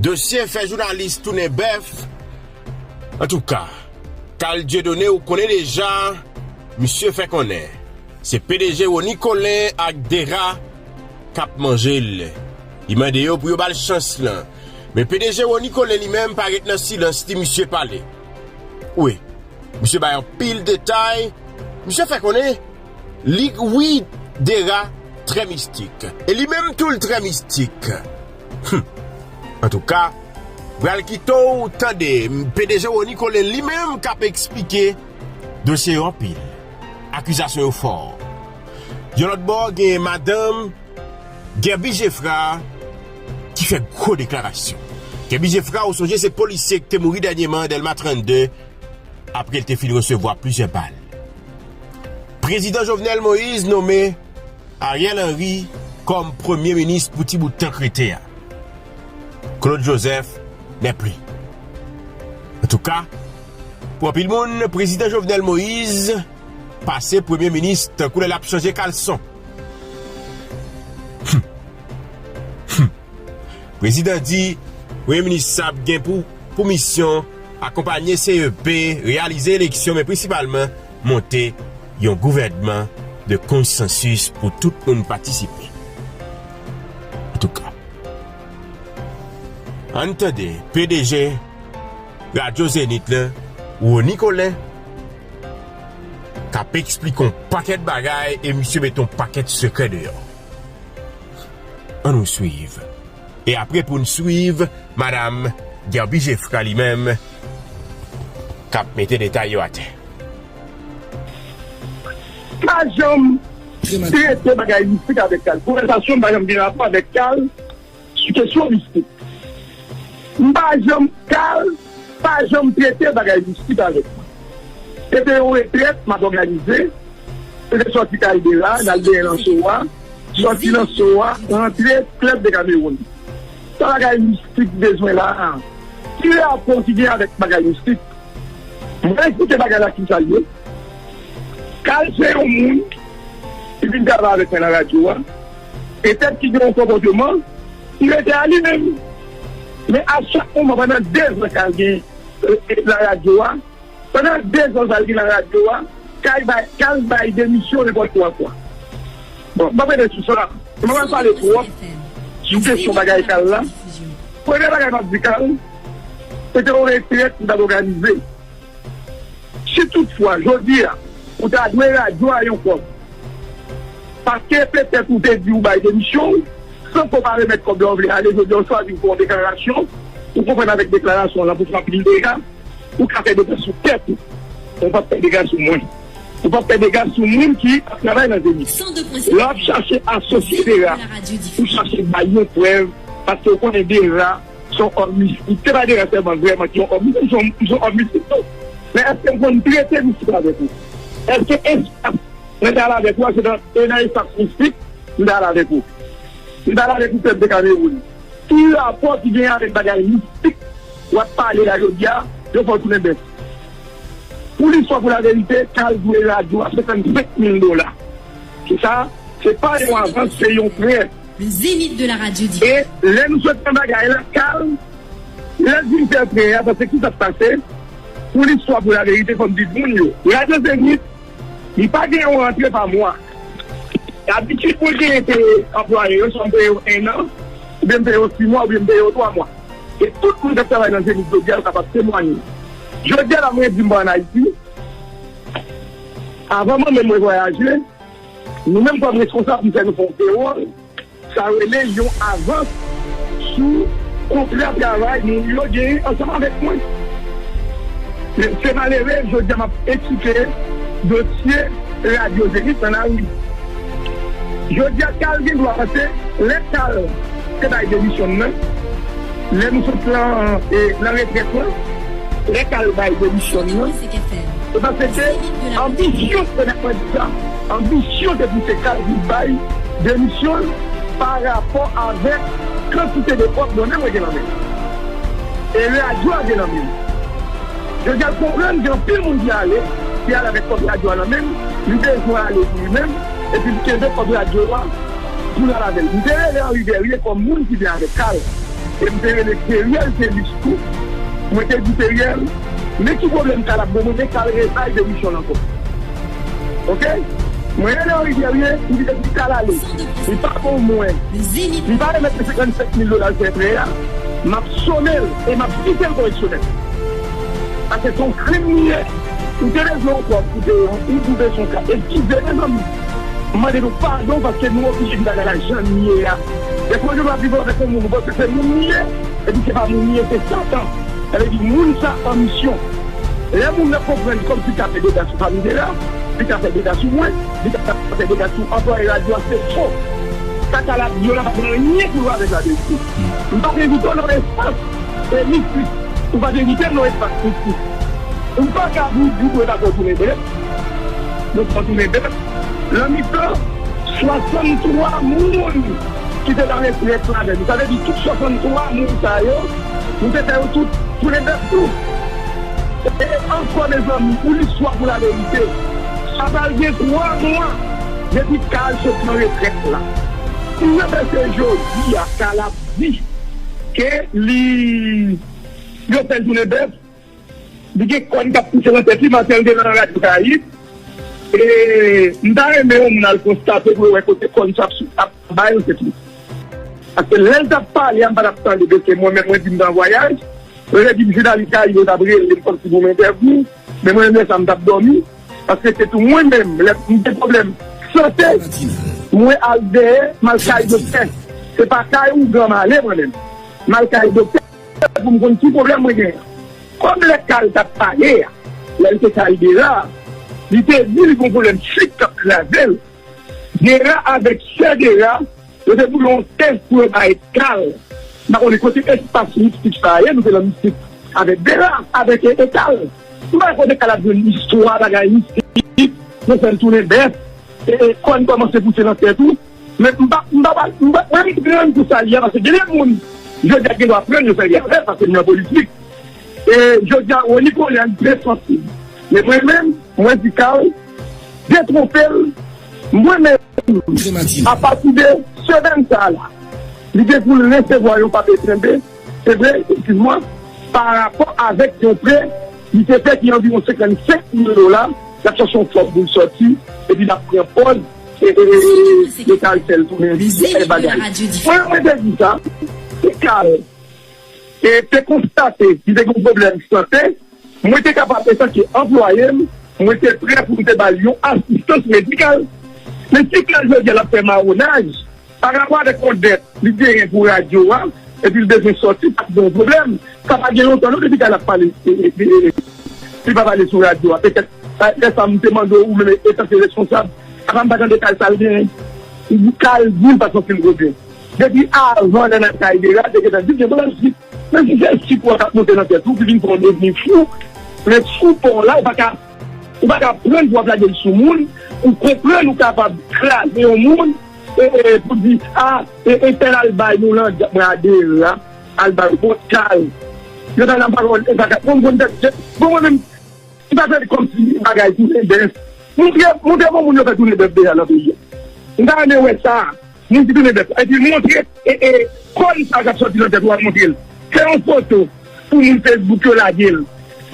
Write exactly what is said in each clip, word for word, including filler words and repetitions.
Dosye fè jounalis tounen bèf. Antouka, Carl Dieudonné, ou konnen deja, misye fè konnen se P D G Rony Colin ak Dera k ap manje l. Li mande yo pou yo ba l chans lan. Men P D G Rony Colin li menm pa ret nan silans li, misye pale. Wi, misye bay anpil detay. Misye fè konnen li, wi, Dera trè mistik. E li menm tou l trè mistik. Hum. Antouka, pral kite w tande P D G Rony Colin li menm k ap eksplike dosye yo anpil. Akizasyon yo fò. Yon lòt bò, gen madanm Guerby Geffrard ki fè gwo deklarasyon. Guerby Geffrard, ou sonje, se polisye ki te mouri dènyèman Dèlma trannde apre l te fin resevwa plizyè bal. Prezidan Jovenel Moïse nonmen Ariel Henry kòm premye minis pou ti bout tan k rete a. Claude Joseph n'est plus. Antouka, pou anpil moun, prezidan Jovenel Moïse pase premye minis tankou lè l ap chanje kalson. Hum. Hum. Prezidan di, premye minis sa ap gen pou, pou misyon akonpanye C E P, reyalize eleksyon, men prensipalman monte yon gouvènman de konsansis pou tout moun patisipe. Antouka, ann tande P D G Radyo Zenith lan, Rony Colin, k ap eksplike yon pakèt bagay e misye mete yon pakèt sekrè deyò. Ann nou swiv. E apre pou n swiv, madanm Guerby Geffrard li menm k ap mete detay yo atè. Pa janm trete bagay mistik avèk Carl. Konvèsasyon m pa janm gen rapò avèk Carl sou kesyon mistik. M pa janm, Carl pa janm trete bagay mistik avèk mwen. Se te yon retrèt m ap òganize. Se te sòti kay Dera, n al benyen nan Sowa, sòti nan Sowa, rantre klèb de Kamewoun. Sa bagay mistik bezwen la a? Ki rapò ki gen avèk bagay mistik? Mwen eksplike bagay la ki sa l ye. Carl se yon moun ki vin travay avèk mwen nan radyo a. Petèt ki gen yon konpòteman ki rete a li menm. Men a chak moman, pandan de zan Carl gen, e, e, nan radyo a, pandan de zan Carl gen nan radyo a, Carl bay, Carl bay demisyon nenpòt twa fwa. Bon, m p ap rete sou sa. M p ap pale twòp sou kesyon bagay Carl la. Premye bagay m ap di Carl, se te yon retrèt m t ap òganize. Si toutfwa, jodi a, ou ta dwe radyo a yon kòb, paske petèt ou te di ou bay demisyon w, san ke w pa remèt kòb la, ou vle ale, jodi a, ou chwazi pou fè yon deklarasyon, ou konprann avèk deklarasyon w lan pou fè anpil dega, ou ka fè dega sou tèt ou. Ou p ap fè dega sou mwen. Ou p ap fè dega sou moun ki ap travay nan Zenith. Lè w ap chache asosye Dera, ou chache bay yon prèv, paske w konnen Dera se yon òm mistik. Se pa Dera sèlman vrèman ki yon òm mistik, m se yon, m se yon òm mistik tou. Men èske m konn trete mistik avèk ou? Èske espas mwen te al avèk ou a, se nan, e nan espas mistik m te al avèk ou? M te al avèk ou pèp de Kamewoun. Ki rapò ki genyen avèk bagay mistik w ap pale la jodi a, yo fè w tounen bèf? Pou listwa, pou laverite, Carl dwe radyo a senkannsenk mil dola. Se sa, se pa yon avans, se yon prè. Le Zénith de la radio. E lè nou sot nan bagay la, Carl, lè l vin fè prè a, paske ki sa k pase? Pou listwa, pou laverite, fò m di moun yo, Radyo Zenith, li pa gen yon rantre pa mwa. Dabitid, pou l genyen peye anplwaye yo, swa m peye yo en an, oubyen m peye yo sis mwa, oubyen m peye yo twa mwa. E tout moun k ap travay nan Zenith jodi a, yo kapab temwanye. Jodi a la, mwen di m pa ann Ayiti. Avan mwen menm mwen vwayaje, nou menm kòm responsab, nou fè nou fè yon pewòl, sa rele yon avans sou kontra travay moun yo genyen ansanm avèk mwen. Men se malere, jodi a m ap eksplike dosye Radyo Zenith nan lari. Jodi a, Carl gen dwa panse, lè Carl te bay demisyon l nan, lè nou sot nan, e, nan retrèt lan, lè Carl bay demisyon l nan, se paske anbisyon, pèmèt mwen di sa, anbisyon te pouse Carl pou l bay demisyon l pa rapò avèk kantite de kòb mwen menm mwen gen nan men m. E radyo a gen nan men m. Jodi a, l konprann gen anpil moun ki ale, ki ale avèk kòb radyo a nan men l, li bezwen ale pou li menm, epi l kenbe kòb radyo a pou l al avè l. M te rele Henri Guerrier kòm moun ki vin avèk Carl. E m te rele Teriel Telis tou. Mwen te di Teriel, men ki pwoblèm Kal ap ban mwen, men Kal retire demisyon l ankò. Oke? Mwen rele Henri Guerrier, m di depi Kal ale, li pa bon mwen. M pa remèt li senkannsenk mil dola l fè prè a, m ap some l e m ap kite l koreksyonèl. Paske se yon krim li ye. Ou te bezwen yon kòb pou te, ou te bezwen yon kat. Eskize, mezanmi. M mande nou padon paske nou oblije di bagay la jan l ye a. Dèfwa, nou ap viv avèk yon moun, nou panse se moun li ye, epi se pa moun li ye, se Satan. Sa vle di, moun sa an misyon. Lè moun nan konprann kòmsi l ka fè dega sou fanmi Dera, li ka fè dega sou mwen, li ka fè dega sou anplwaye radyo a, se fo. Sa Kal ap di yo la pa gen anyen pou wè avèk laverite. M pa t envite w nan espas e mistik. Ou pa t envite m nan espas mistik. Ou pa ka di, di mwen pa fè w tounen bèf. Nou fè w tounen bèf. Nan mitan swasanntwa moun ki te nan retrèt la avè nou. Sa vle di tout swasanntwa moun sa yo, nou te fè yo tout tounen bèf tou. E ankò, mezanmi, pou listwa, pou laverite, sa pral gen twa mwa depi Kal sot nan retrèt la. Si yo fè se jodi a, Kal ap di ke li, yo fè l tounen bèf, li gen kòn k ap pouse nan tèt li, maten an te nan Radyo Karayib. E m ta renmen yon moun al konstate pou yo wè kote kòn sa ap, ap bay nan tèt li. Paske lè l t ap pale a, m pa t ap tande, paske mwen menm, mwen di m t an vwayaj. Yo te di m jounalis Karayib yo t ap rele m kòmsi pou m entèvyou, men mwen menm lè sa a m t ap dòmi. Paske se tou mwen menm, lè m gen pwoblèm sante, mwen al dèyè, m al kay doktè. Se pa kay ougan m ale mwen menm. M al kay doktè pou m konn ki pwoblèm mwen genyen. Kòm lè Kal t ap pale a, lè l te kay Dera, li te di li gen yon pwoblèm sik k ap kraze l. Dera avèk sè Dera, yo te boule yon tès pou yo bay Kal. M pa konnen kote espas mistik sa a ye, nou te nan mistik avèk Dera, avèk e, e Kal. M pa konnen Kal ap jwenn istwa bagay mistik, yo fè l tounen bèf, e, e kòn kòmanse pouse nan tèt ou. Men m pa, m pa, m pa, mwen m pran pou sa l ye a, paske gen de moun, jodi a gen dwa pran yo fè li avè l, paske m nan politik. E jodi a, Rony Colin, li trè sansib. Men mwen menm, mwen di Kal, detwonpe l, mwen menm, apati de semèn sa a la, li gen pou l resevwa yon papye trenbe, se vre, eskiz mwen, pa rapò avèk yon prè li te fè ki anviwon senkannsenk mil dola, l ap chache yon kòb pou l sòti, epi l ap pran pòz, e, e, e, e, e Kal fè l tounen bagay. Mwen, mwen te di sa, si Kal e te konstate li te gen yon pwoblèm sante, mwen te kapab, antanke anplwaye m, mwen te prè pou m te ba l yon asistans medikal. Men si Kal jodi a l ap fè mawonaj pa rapò avèk yon dèt li genyen pou radyo a, epi l bezwen sòti, pa t gen yon pwoblèm. Sa pa gen lontan non depi Kal ap pale, e, e, e, e, li pa pale sou radyo a. Petèt, lè sa a m te mande w, ou menm, etanke responsab, apa m pa tande Kal sa l genyen. Kal di l pa santi l twò byen. Depi avan nan nan kay Dera, te gentan di l gen pwoblèm sik. Men si se sik ou a k ap monte nan tèt ou ki vin fè w devni fou, men fou pa w la, ou pa ka, ou pa ka pran l pou w ap lage l sou moun, ou konprann ou kapab kraze yon moun, e, e, pou di, a, e, entèl al bay nou nan djab, mwen a Dera, al bay yon pòt Kal. Yo ta nan pawòl, e pa ka, bon, bon, bon, mwen menm, M pa fè l kòmsi bagay tounen bèf. Montre, montre m yon moun yo fè tounen bèf deja nan peyi a. M ta renmen wè sa. Moun ki tounen bèf. Epi montre, e, e, kòn sa k ap sòti nan tèt ou a, montre l. Fè yon foto pou moun Facebook yo lage l.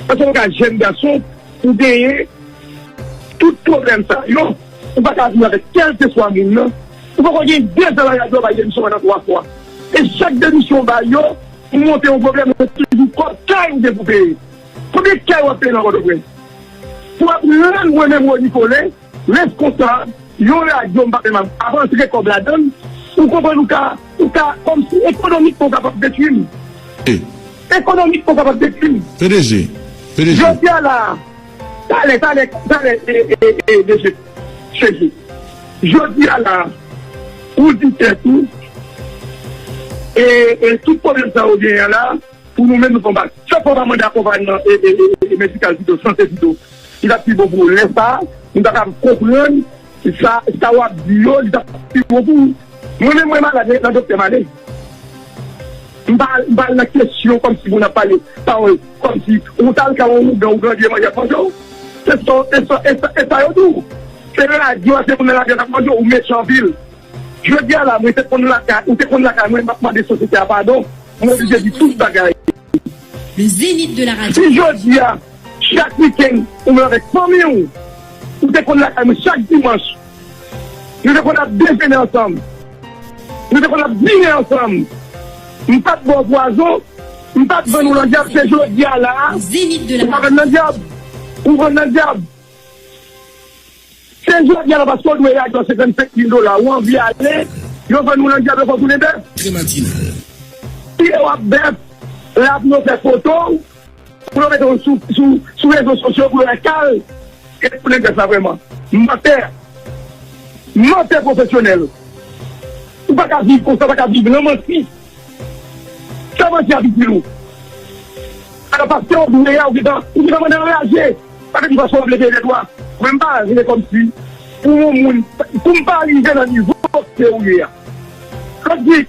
Paske w ka jèn gason, ou genyen tout pwoblèm sa yo. Ou pa ka viv avèk kèlkeswa moun nan. Ou poko gen de zan nan radyo, bay demisyon pandan twa fwa. E chak demisyon w bay yo, ou monte yon pwoblèm, se toujou kòb kay ou gen pou peye. Konbyen kay w ap peye nan Pòtoprens? Pou w ap rann mwen menm Rony Colin, reskonsab yon radyo, m pa menm ap rantre kòb ladan l, ou konprann, ou ka, ou ka, kòmsi ekonomikman ou kapab detwi m. E. Ekonomikman ou kapab detwi m. P D G, P D G. Jodi a la a, talè, talè, talè, e, e, e, mesye, mesye. Jodi a la a, ou di tèt ou, e, e, tout pwoblèm sa yo genyen la, pou nou menm nou fè yon bagay. Chak fwa w pa mande akonpayman, e, e, e, e, medikal pito, sante pito, li t ap pi bon pou ou. Lè sa a, nou ta kapab konprann sa, sa w ap di yo, li t ap pi bon pou ou. Mwen menm, mwen malad, nan doktè m ale. M pa, m pa al nan kesyon kòmsi pou n ap pale pawòl, kòmsi ou t al kay yon ougan, ougan di manje ap manje w. Se sa, e sa, e sa, e sa yo di w. Se radyo a, se moun nan radyo a k ap manje w, ou mechan anpil. Jodi a la, mwen te konn lakay, ou te konn lakay mwen, m ap mande sosyete a padon. m oblije di tout bagay. Le zénith de la radio. Si jodi a, chak wikenn, ou menm avèk fanmi w, ou te konn lakay mwen chak dimanch, nou te konn ap dejene ansanm, nou te konn ap dine ansanm, m pa t ba w pwazon, m pa t vann ou nan dyab, se jodi a la a, ou pa vann nan dyab, ou vann nan dyab. Se jodi a la paske w dwe radyo senkannsenk mil dola, ou anvi ale, yo vann ou nan dyab, yo fè w tounen bèf. Très matinal. Si w ap bèf, la pou yo fè foto w, pou yo mete w sou, sou, sou rezo sosyo, pou yo wè ka w, e tounen bèf la vrèman. Mantè. Mantè pwofesyonèl. Ou pa ka viv konsa, ou pa ka viv nan manti. Sa manti a vin di nou. Alò, paske w dwe a, ou gentan, ou gentan mande anraje. Pa vin di paske w ap leve lèt ou a. Mwen, m pa vin kòmsi pou yon moun, pou m pa rive nan nivo ke ou ye a. Sa di,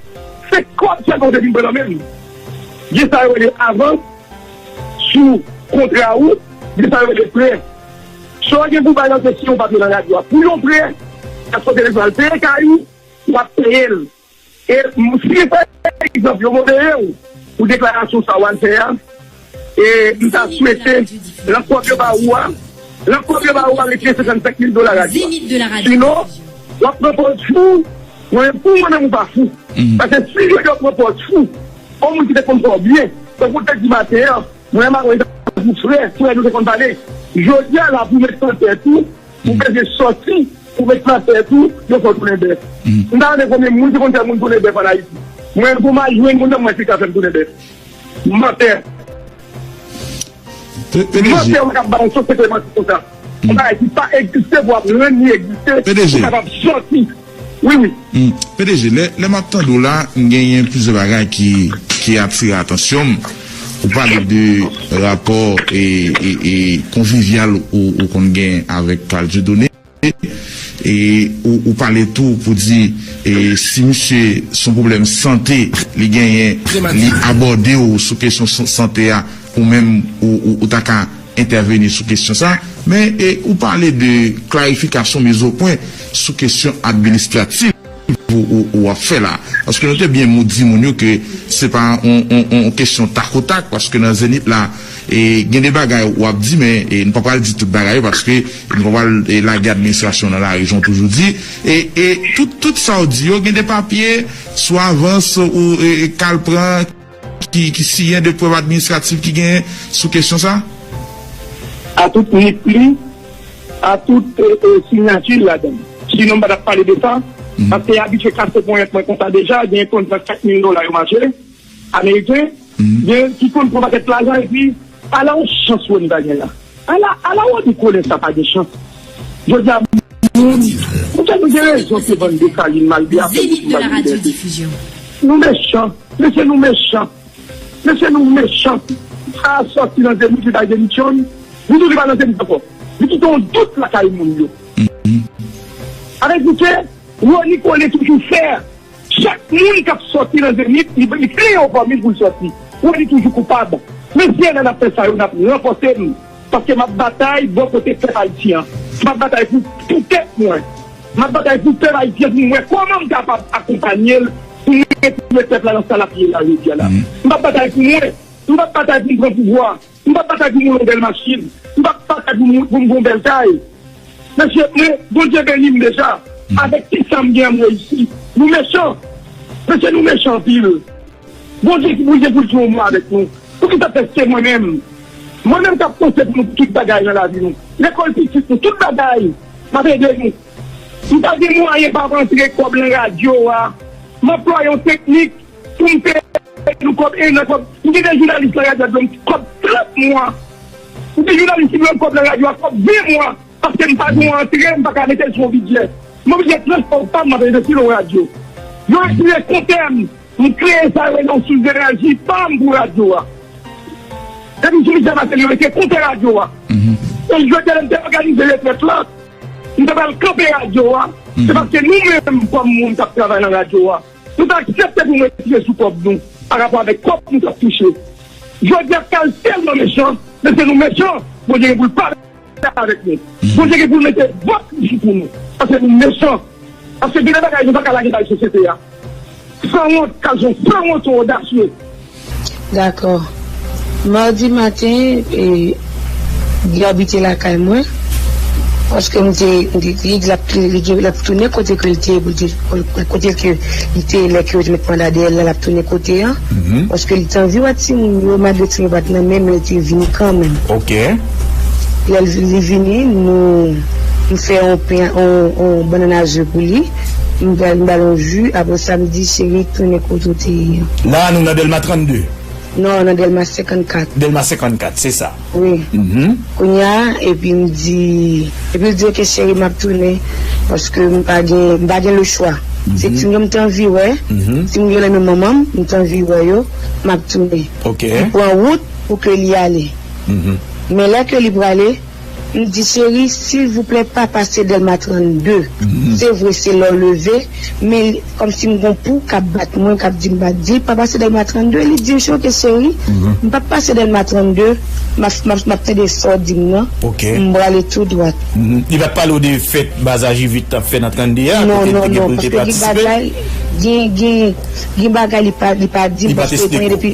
se kòb sèlman ou te vin pran nan men m. Gen sa yo rele avans sou kontra ou, gen sa yo rele prè. Sa w gen pou bay nan kesyon papye nan radyo a. Pou yon prè, paske w te bezwen al peye kay ou, w ap peye l. E m, si pa egzanp yo move w pou deklarasyon sa w al fè a, e m ta swete lan kòb yo ba ou a, lan kòb yo ba ou a, retire senkannsenk mil dola radyo a. Sinon, w ap pran pòz fou, mwen pou mwen menm ou pa fou. Paske si yo, yo pran pòz fou, yon moun ki te konn fè w byen, tankou w te di maten an, mwen ak mwen tankou frè, frè nou te konn pale. Jodi a la pou met nan tèt ou, ou bezwen sòti, ou met nan tèt ou, yo fè w tounen bèf. M ta renmen konnen moun ki konn fè moun tounen bèf ann Ayiti. Mwen, pou m al jwenn moun nan, mwen ki ka fè m tounen bèf. Mantè. P- PDG. Mantè, ou pa ka ba yon sosyete manti konsa. Yon bagay ki pa egziste, pou ap rann li egziste, PDG. Ou kapab sòti. Wi, wi. Hmm. PDG, lè, lè m ap tande w la, m genyen plizyè bagay ki, ki atire atansyon m. Ou pale de rapò e, e, e konvivyal ou, ou konn gen avèk Carl Dieudonné. E ou, ou pale tou pou di, e, si misye se yon pwoblèm sante li genyen, li abòde w sou kesyon san- sante a, ou menm, ou, ou, ou ta ka entèveni sou kesyon sa. Men, e, ou pale de klarifikasyon, mizopwen sou kesyon administratif ou, ou, ou ap fè la. Paske nou te byen mou- di moun yo ke se pa yon, yon, yon kesyon takotak, paske nan Zenith la, e, gen de bagay w ap di, men, e, nou pa pral di tout bagay yo, paske nou pa pral, e, lage administrasyon nan lari, jan w toujou di. E, e tout, tout sa w di yo, gen de papye sou avans ou, e, e, Carl pran ki, ki siyen de prèv administratif ki genyen sou kesyon sa? A tout nip li, a tout, e, e, siyati l ladan. Sinon, m pa t ap pale de sa. Mhm. Paske y abitye kase ponyèt mwen konsa deja, gen konn trannkat mil dola yo mache, ameriken, mhm, gen ki konn pran pakèt lajan, epi ala yon chans Rony ta gen la. Ala, ala Rony konnen sa pa gen chans. Jodi a, moun, moun fè nou gen rezon se vann Desalin, Malbi a fè nou sou Malbi Libète. Nou mechan. Mesye, nou mechan. Mesye, nou mechan. Sa a sòti nan Zenith, li bay demisyon. Li tou li pa nan Zenith ankò. Li kite yon dout lakay moun yo. Mhm. Avèk di ke Rony konnen toujou fè. Chak moun k ap sòti nan Zenith, li, li kreye yon fòmil pou l sòti. Rony toujou koupab. Mesye, lè n ap fè sa yo, n ap ranfòse m. Paske m ap batay bò kote pèp ayisyen an. M ap batay pou, pou tèt mwen. M ap batay pou pèp ayisyen pou m wè kòman m kapab akonpanye l pou m retire pèp la nan sa l ap ye la jodi a la. Mhm. M p ap batay pou mwen. M p ap batay pou m pran pouvwa. M p ap batay pou m yon bèl machin. M p ap batay pou m, pou m gen yon bèl kay. Mesye, mwen, Bondye beni m deja. Mhm. Avèk ti sa m gen an, m reyisi. Nou mechan. Mesye, nou mechan anpil. Bondye ki pou gen pou l di yon mo avèk nou. Poukisa fè se mwen menm? Mwen menm k ap panse pou nou, pou tout bagay nan lavi nou. Lekòl pitit nou, tout bagay. M ap ede nou. M pa gen mwayen pa rantre kòb nan radyo a. M anplwaye yon teknik pou m peye nou kòb, e nan kòb. M gen de jounalis nan radyo a, m kòb trant mwa. M gen jounalis ki dwe m kòb nan radyo a, kòb ven mwa. Paske m pa gen yon antre, m pa ka mete l sou yon bidjè. M oblije transpò pa m, m ap envesti nan yon radyo. Yo retire kontè m, m kreye sa yo rele yon sous enèji pa m pou radyo a. Depi sou Michel Martelly, yo retire kontè radyo a. E jodi a, lè m te òganize retrèt la, m te pral kanpe radyo a. Se paske nou menm, kòm moun k ap travay nan radyo a, nou te aksepte pou nou retire sou kòb nou, pa rapò avèk kòb nou t ap touche. Jodi a, Carl tèlman mechan, mesye, nou mechan, Bondye gen pou l pale avèk nou. Bondye gen pou l mete vòt li pou nou. Paske nou mechan. Paske gen de bagay nou pa ka lage bay sosyete a. Sanwont, Carl se yon sanwont, yon odasye. Dakò. Madi maten, e, Gaby te lakay mwen. Paske m te, m te, li di l ap, li di l ap tounen kote ke l te ye, pou l te, kote ke li te ye lè ke yo te met manda dèyè l la, l ap tounen kote a. Paske li te anvi wè timoun yo, malgre timoun yo pa t nan men, men li te vini kanmenm. Ok. Lè l, li vini, nou, m fè yon pen, yon, yon bannann a ze pou li. M ba, m ba l yon ji, apre sa, m di, cheri, tounen kote w te ye an. La, nou nan Dèlma trannde. Non, nan Dèlma senkannkat. Dèlma senkannkat, se sa. Wi. Kounye a, epi m di, epi l di, ok, cheri, m ap tounen, paske m pa gen, m pa gen lechwa. Se timoun yo m te anvi wè, timoun yo renmen manman m, m te anvi wè yo, m ap tounen. Ok. Li pran wout pou ke li ale. Men lè ke li prale, m di, cheri, silvouplè, pa pase Dèlma trannde. Se vre, se lè w leve, men kòmsi m gon pou k ap bat mwen, k ap di m pa di l pa pase Dèlma trannde. Li di m, ok, cheri, m p ap pase Dèlma trannde, m ap, m ap, m ap tande sa w di m nan, m prale tou dwat. Li pa t pale w de fèt Bazaji vit t ap fè nan trannde a, kote l te gen pou l te patisipe? Non, non, non, paske gen bagay, gen, gen, gen bagay li pa, li pa di m, paske l konnen depi,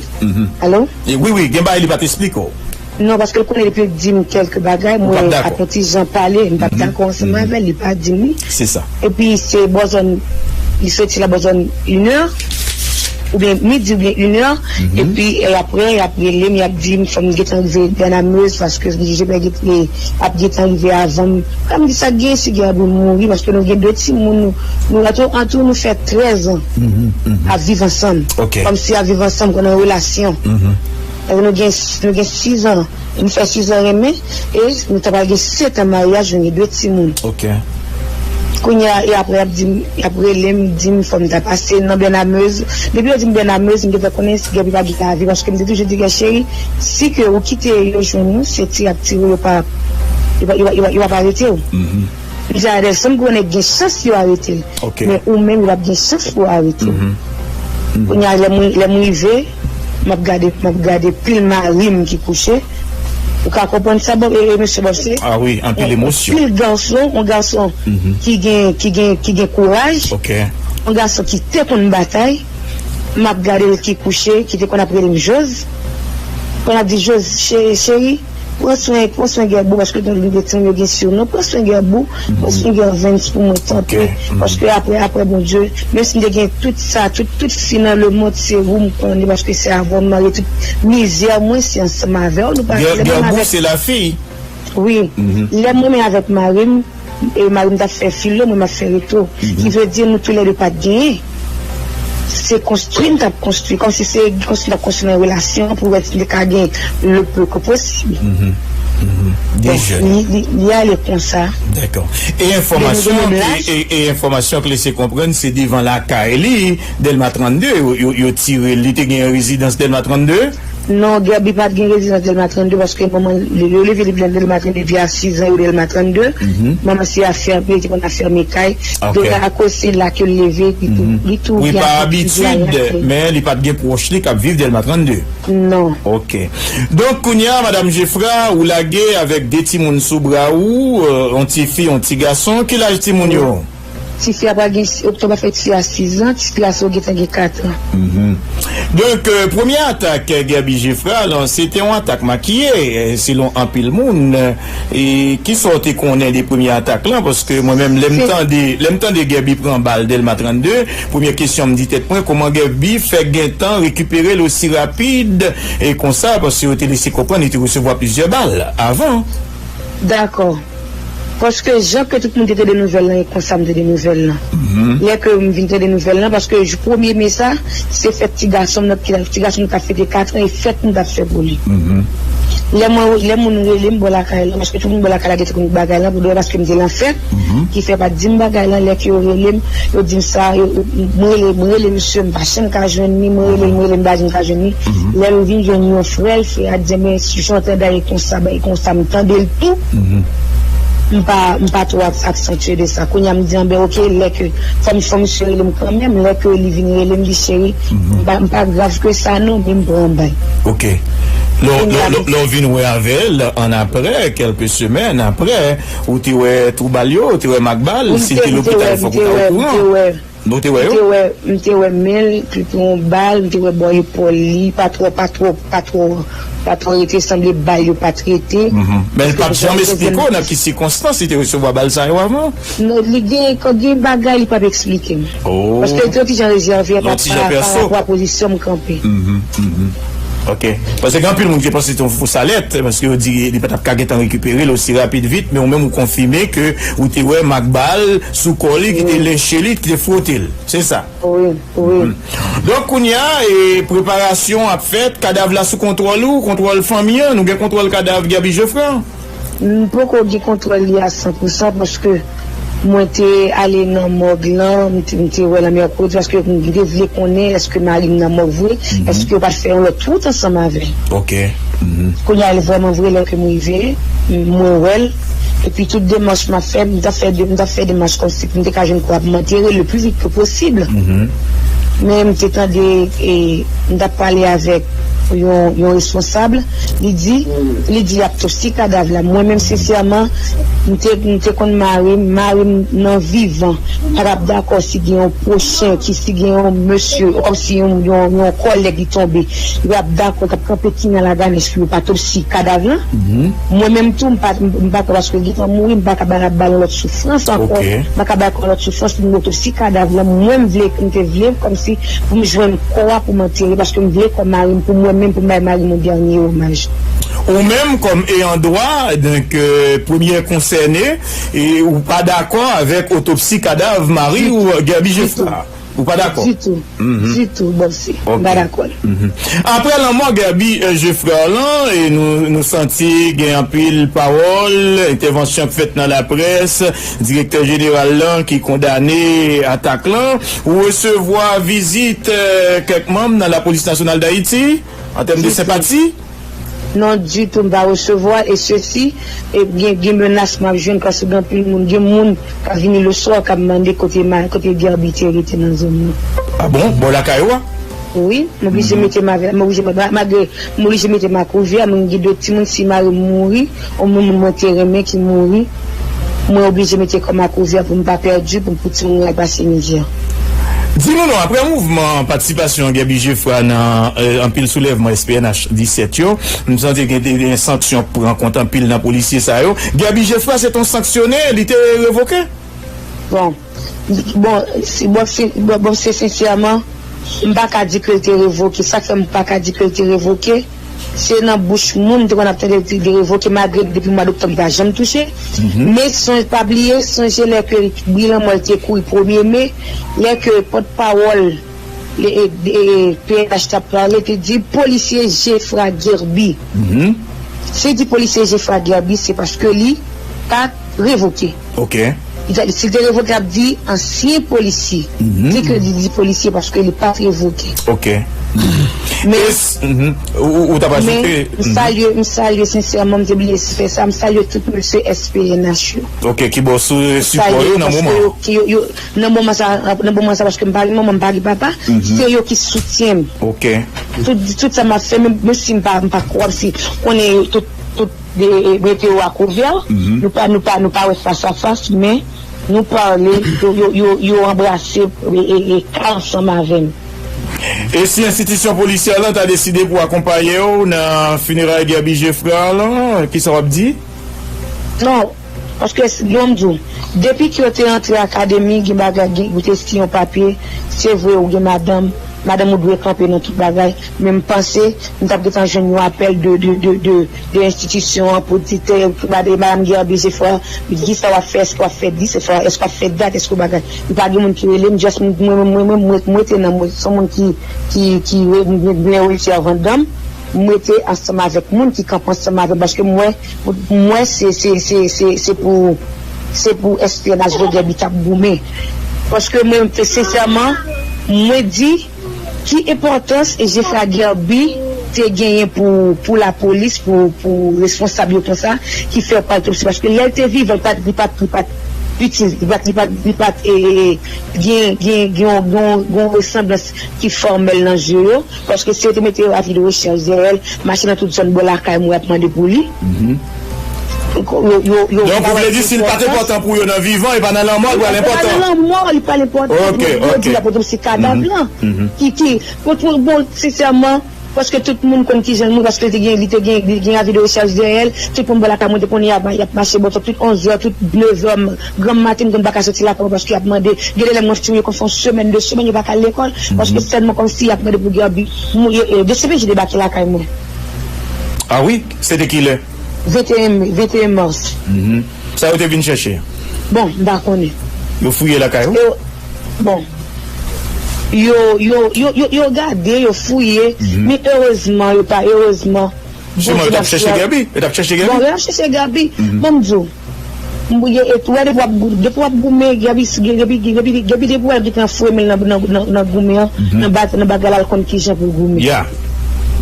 alo? Wi, wi, gen bagay li pa t esplike w. Non, paske l konnen depi l di m kèlke bagay, mwen ap yon ti jan pale, m p ap dakò ansanm avè l, li pa di m li. Se sa. Epi se bò zòn, li soti la bò zòn inè, oubyen midi oubyen inè, epi, e, apre, y ap rele m, y ap di m fò m gentan rive Bènamez, paske Jezebèl ap gentan rive avan m. Kòm di sa, gen si gen abri mouri, paske nou gen de timoun, nou, nou antou, antou nou fè trèz an ap viv ansanm. Kòmsi ap viv ansanm, kon nan relasyon. Paske nou gen, nou gen sis an. M fè sis an renmen, e nou ta pral gen sèt an maryaj, nou gen de timoun. Ok. Kounye a, e apre, y ap di m, y ap rele m, di m fò m ta pase nan Bènamez. Depi yo di m Bènamez, m gentan konnen si Gaby pa gentan lavi, paske m te toujou di, cheri, si ke ou kite yo jwenn ou, se tire y ap tire w, yo pa, yo pa, yo pa, yo pa, yo pa arete w. M di Adèl, san m konnen gen chans yo arete l. Men ou menm, yo p ap gen chans pou arete w. Kounye a, lè m, lè m rive, m ap gade, m ap gade pil mari m ki kouche. Ou ka konprann sa, Bob, e, e, mesye Bob, se Ah wi, anpil emosyon. Pil gason, yon gason ki gen, ki gen, ki gen kouraj, yon gason ki te konn batay, m ap gade l ki kouche, ki te konn ap rele m Joz. Konn ap di, Joz, cheri, cheri, pran swen, pran swen Gèbou, paske nou gen timoun yo gen surnom, pran swen Gèbou, pran swen Gèvens pou mwen, tanpri. Paske apre, apre Bondye, menm si m te gen tout sa, tout, tout fi nan lemonn, se ou m konnen, paske se avè w m marye, tout mizè mwen, se ansanm avè w, nou pa Gè-, Gèbou, se lafi. Wi. Lè mwen menm avèk mari m, e mari m t ap fè filo, mwen m ap fè reto. Ki vle di nou toulède pa t genyen. Se konstwi n t ap konstwi, kòmsi se konstwi n t ap konstwi nan relasyon pou wè si n te ka gen le plus que possible. Donk, li, li, li ale konsa. Dakò. E enfòmasyon, e, e, e enfòmasyon k lese konprann se devan lakay li, Dèlma trannde, yo, yo, yo tire l, li te gen yon rezidans Dèlma trannde? Non, Gaby pa t gen rezidans Dèlma trannde paske manman l, yo leve li nan Dèlma trannde depi a sis an, yo Dèlma trannde. Manman se afè, li te konn afèmen kay. Donk, akoz se la ke l leve, li tou, li tou Wi, gen pa abitid, men li pa t gen pwòch li k ap viv Dèlma trannde. Non. Ok. Donk, kounye a, Madam Geffrard, ou lage avèk de timoun sou bra ou, euh, yon ti fi, yon ti gason. Ki laj timoun yo? Tifi a pral gen, oktòb ap fè tifi a sis an, tifi a sou gentan gen kat an. Donk, euh, premye atak, euh, Gaby Geffrard lan, se te yon atak makiye, euh, selon anpil moun, euh, e kisa w te konnen de premye atak lan? Paske mwen menm, lè m tande, lè m tande Gaby pran bal Dèlma trannde, premye kesyon m di tèt mwen, kòman Gaby fè gentan rekipere l osi rapid e konsa? Paske yo te lese konprann li te resevwa plizyè bal avan. Dakò. Paske jan ke tout moun te tande nouvèl lan, e konsa m tande nouvèl lan. Lè ke m vin tande nouvèl lan, paske jou premye me sa, se fèt ti gason m nan, ki, ti gason m nan t ap fete kat an, e fèt m t ap fè pou li. Lè mwen, lè moun rele m bò lakay lan, paske tout moun bò lakay la gentan konn bagay lan, pou de paske m te lan fèt, ki fè pa t di m bagay lan, lè ke yo rele m, yo di m sa, yo, yo, mwen rele, mwen rele misye, m pa janm ka jwenn li, mwen rele l, mwen rele l, m pa janm ka jwenn li. Lè m vin jwenn yon frè l, frè a di, men si jan w tande a, e konsa, e konsa, m tande l tou. M pa, m pa twò ak-, aksantye de sa. Kounye a, m di, anben, oke, lè ke fò m, fò misye rele m kanmenm, lè ke li vin rele m, di, cheri, m pa, m pa grav ke sa, non, men m pran bay. Oke. Lè w, lè w, lè w, lè w vin wè avè l, an aprè, kèlke semèn aprè, ou te wè twou bal yo, ou te wè mak bal, si l te lopital, fòk ou ta okouran. Nou te wè yo? M te wè, m te wè men l, epi yon bal, m te wè bò epòl li, pa twò, pa twò, pa twò, pa twò rete, sanble bal yo pa t rete. Men l pa t janm esplike w nan ki sikonstans li te resevwa bal sa yo avan? Non, li gen, gen bagay li p ap eksplike m. Paske li te yon ti jan rezève pa rapò a pozisyon m kanpe. Ok. Paske gen anpil moun ki te panse se te yon fos alèt, paske yo di li pa t ap ka gentan rekipere l osi rapid vit, men ou menm ou konfime ke ou te wè mak bal sou kò li ki te lenche li, ki te fwote l. Se sa? Wi, wi. Donk, kounye a, e, preparasyon ap fèt, kadav la sou kontwòl ou, kontwòl fanmi an, nou gen kontwòl kadav Guerby Geffrard? M poko gen kontwòl li a san pou san paske mwen te ale nan mòg lan, m te, m te wè l an mèkredi paske m te vle konnen èske mari m nan mòg vre, èske yo pa t fè yon lòt wout ansanm avè l. Ok. Kounye a, vrèman vre, lè ke m rive, m, mwen wè l, epi tout demach m ap fè, m t ap fè de, m t ap fè demach kòmsi pou m te ka jwenn kò a pou m antere l le pli vit ke posib. Men m te tande, e, m t ap pale avèk yon, yon responsab, li di, li di y ap otopsi kadav la. Mwen menm, sensèman, m te, m te konn mari m, mari m nan vivan pa t ap dakò si gen yon pwochen, ki si gen yon mesye, kòmsi yon, yon, yon kòlèg li tonbe, li pa t ap dakò, l t ap kanpe kinya laganèch pou yo pa otopsi kadav lan. Mwen menm tou, m pa, m pa ka, paske li gentan mouri, m pa ka ba, ba l yon lòt soufrans ankò. M pa ka ba l yon lòt soufrans pou m otopsi kadav lan. Mwen, m vle, m te vle, kòmsi pou m jwenn kò a, pou m antere, paske m vle kò mari m pou mwen menm, pou m bay mari m yon dènye omaj. Ou menm, kòm eyan dwa, donk, euh, premyè konsène, e ou pa dakò avèk otopsi kadav mari ou, euh, Guerby Geffrard? Ou pa dakò? Ditou. Ditou, Bòse. M pa dakò. Apre lanmò Guerby, euh, Geffrard lan, e nou, nou santi gen anpil pawòl, entèvansyon k fèt nan laprès, direktè jeneral lan ki kondane atak lan. Ou resevwa vizit, euh, kèk manm nan Lapolis Nasyonal Dayiti, an tèm de senpati? Non, ditou, m pa resevwa, e sesi, e gen, gen menas m ap jwenn, paske gen anpil moun, gen moun k ap vini le swa, k ap mande kote ma, kote Guerby te rete nan zòn nan. Ah bon? Bò lakay ou a? Wi, m oblije mete m avè, m oblije, ma, malgre m oblije mete m a kouvè, mwen gen de timoun, si mari m mouri, yon moun mwen te renmen ki mouri, mwen oblije mete kò m a kouvè pou m pa pèdi, pou, pou timoun yo pase mizè. Di nou non, apre mouvman patisipasyon Guerby Geffrard nan, euh, anpil soulèvman S P N H disèt yo, m santi gen de, de sanksyon k pran kont anpil nan polisye sa yo. Guerby Geffrard se t on sanksyone, li te revoke? Bon, bon, si, bon, si, bon, bon, se sensèman, m pa ka di ke l te revoke. Sa k fè m pa ka di ke l te revoke, se nan bouch moun m te konn ap tande l te, te revoke, malgre depi mwa doktòb li pa janm touche. Men sonje, pa bliye, sonje lè ke bri lanmò l te kouri premye me, lè ke pòtpawòl, e, e, e, P N H t ap pale, te di polisye Geffrard Guerby. Si l di polisye Geffrard Guerby, se paske li pa t revoke. Ok. Li ta, si l te revoke, l ap di ansyen polisye. Di ke li di polisye paske li pa t revoke. Ok. Men, ou, ou t ap ajoute? M salye, m salye sensèman, m te bliye fè sa, m salye tout mesye S P N H yo. Ok, ki ba w sou, sipò yo nan moman. Paske yo, yo, yo, nan moman sa, nan moman sa, paske m pa gen manman, m pa gen papa, se yo ki soutyen m. Ok. Tout, tout sa m ap fè, menm, menm si m pa, m pa kwè, si konnen yo tout, tout de, mete yo a kouvè, nou pa, nou pa, nou pa wè fas a fas, men nou pale, yo, yo, yo, yo anbrase e, e, e ka ansanm avè m. E si enstitisyon polisyè lan ta deside pou akonpaye w nan fineray Guerby Geffrard lan, kisa w ap di? Non, paske, s-, bon, m di w, depi ke yo te antre akademi, gen bagay, gen, yo te siyen yon papye, se vre ou gen madanm, madanm ou dwe kanpe nan tout bagay, men m panse, m t ap gentan jwenn yon apèl de, de, de, de, de enstitisyon an pou di te, madanm Guerby Geffrard, di sa w ap fè, èske w ap fè dis, èske w ap fè dat, èske w bagay. M pa gen moun ki rele m, just mwen, mwen, mwen, mwen, mwen, mwen te nan, mwen, se yon moun ki, ki, ki re-, mwen, mwen reyisi avan dan m, mwen te ansanm avèk moun ki kanpe ansanm avè m, paske mwen, mwen, se, se, se, se, se pou, se pou S P N H Guerby t ap goumen. Paske mwen, sensèman, mwen di, ki enpòtans Geffrard Guerby te genyen pou, pou lapolis, pou, pou responsab yo konsa, ki fè yo pa otopsi? Paske lè l te vivan, li pa t, li pa t, li pa t itil, li pa t, li pa t, li pa t, e, e, e, gen, gen, gen yon, gen yon, gen yon resanblans ki fòmèl nan je yo, paske si yo te mete yon avi de rechèch dèyè l, mache nan tout zòn bò lakay mwen, y ap mande pou li. Yo, yo, yo, donk, ou vle di, si l pa t enpòtan pou yo nan vivan, e pa nan lanmò l pral enpòtan. Nan lanmò, li pral enpòtan. Ok, ok. Yo di l ap otopsi kadav lan. Ki, ki, bon, sensèman, paske tout moun konn kijan l mouri, paske li te gen, li te gen, li gen avi de rechèch dèyè l. Tout moun bò lakay mwen te konnen y ap, y ap mache bò tout onz è, tout nèf è, granm maten, m konn pa ka soti lakay mwen paske y ap mande. Gen de lè mwen fouye konsa yon semèn, de semèn, yo pa ka al lekòl, paske sèlman kòmsi y ap mande pou Guerby mouri, e, D C P J debake lakay mwen. Ah wi? Se te kilè? Venteyen me, venteyen mas. Sa yo te vin chèche? Bon, m pa konnen. Yo fouye lakay ou? Yo, bon. Yo, yo, yo, yo, yo gade, yo fouye, men erezman, yo pa, erezman. Jisteman, yo t ap chèche Guerby? Yo t ap chèche Guerby? Bon, yo t ap chèche Guerby. Bon, m di w, m, e, e, wè, depi w ap gou-, depi w ap goumen, Guerby, Guerby, Guerby, Guerby, depi w ap gentan foure men l nan, nan, nan, nan goumen an, nan ba-, nan bagay la, l konn kijan pou l goumen. Ya.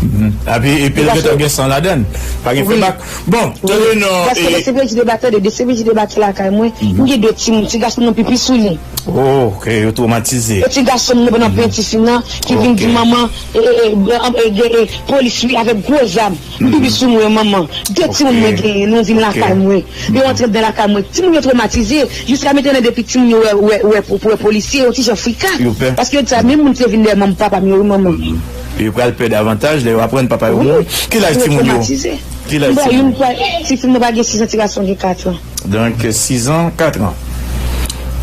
Epi, epi l gentan gen san ladann. Pa gen fè bak. Bon, tande non. Paske e D C P J debake, tande, D C P J debake lakay mwen, m gen de timoun, ti gason m nan pipi sou li. Oh, ok, yo twomatize. E ti gason m nan, nan penti fin nan, ki vin di manman, e, e, e, e, e, polis wi, avèk gwo zam. M pipi sou mwen, manman. De timoun mwen genyen, nou vin lakay mwen. Yo antre nan lakay mwen. Timoun yo twomatize. Jiska mentnan, depi timoun yo wè, wè, wè, wè, wè polisye, yo ti jan frika. Yo pè. Paske yo di sa, menm moun ki te vin dèyè manman, papa m yo, wi, manman. Yo pral pè davantaj lè yo aprann papa yo mouri. Ki laj timoun yo? Ki laj timoun yo? Ti fi m nan pa gen sis an, ti gason gen kat an. Donk, sis an, kat an.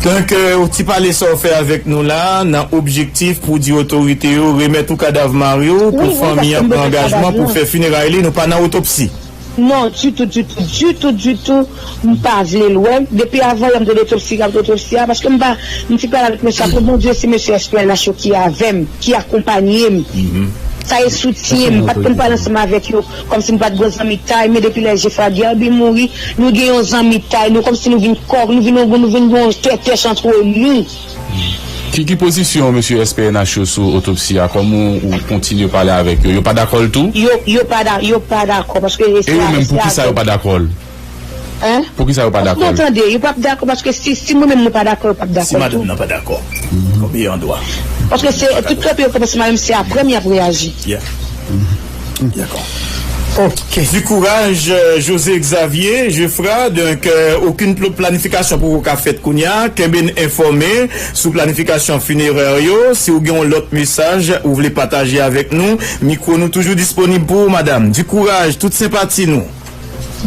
Donk, euh, ou ti pale sa w fè avèk nou la, nan objektif pou di otorite yo remèt ou kadav mari w, pou fanmi an pran angajman pou fè fineray li, nou pa nan otopsi. Non, ditou, ditou, ditou, ditou, m pa vle l wè. Depi avan yè m te otopsi, ap otopsi a, paske m pa, m fin pale avèk mesye a, pou Bondye, se mesye S P N H yo ki avè m, ki akonpanye m. Sa e soutyen m, m pa t konn pale ansanm avèk yo, kòmsi m pa t gwo zanmitay, men depi lè Jefra Guerby mouri, nou gen yon zanmitay, nou kòmsi nou vin kòk, nou vin yon, nou vin yon tètèch antre nou. Ki, ki pozisyon mesye S P N H yo sou otopsi a? Kòman ou, ou kontinye pale avèk yo? Yo pa dakò l tou? Yo, yo pa da-, yo pa dakò, paske e yo menm, poukisa yo pa dakò l? Hein? Poukisa yo pa dakò l? Non, tande, yo p ap dakò, paske si, si mwen menm mwen pa dakò, yo p ap dakò tou. Si madanm nan pa dakò, konbyen an dwa? Paske se tout kanpe yo kanpe ansanm avè m, se aprè m y ap reyaji. Yeah. Dakò. Ok. Du courage, euh, José Xavier, Jefra. Donk, euh, okenn pl-, planifikasyon poko ka fèt kounye a. Kenbe n enfòme sou planifikasyon finerè yo. Si w gen yon lòt mesaj ou vle pataje avèk nou, mikwo nou toujou disponib pou ou, madanm. Du courage, tout senpati nou.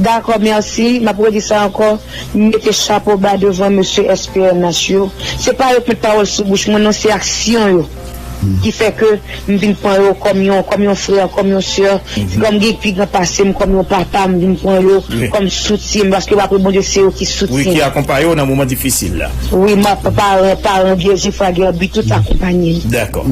Dakò, mèsi. M ap redi sa ankò. M mete chapo ba devan mesye S P N H yo. Se pa yo k met pawòl sou bouch mwen, non, se aksyon yo ki fè ke m vin pran yo kòm yon, kòm yon frè, kòm yon sè. Kòm gen pi gran pase m, kòm yon papa, m vin pran yo kòm soutyen m, paske w ap wè Bondye se yo ki soutyen m. Wi, ki akonpaye w nan moman difisil la. Wi, m ap, paran, paran Jefra Guerby, tout akonpanye m. Dakò.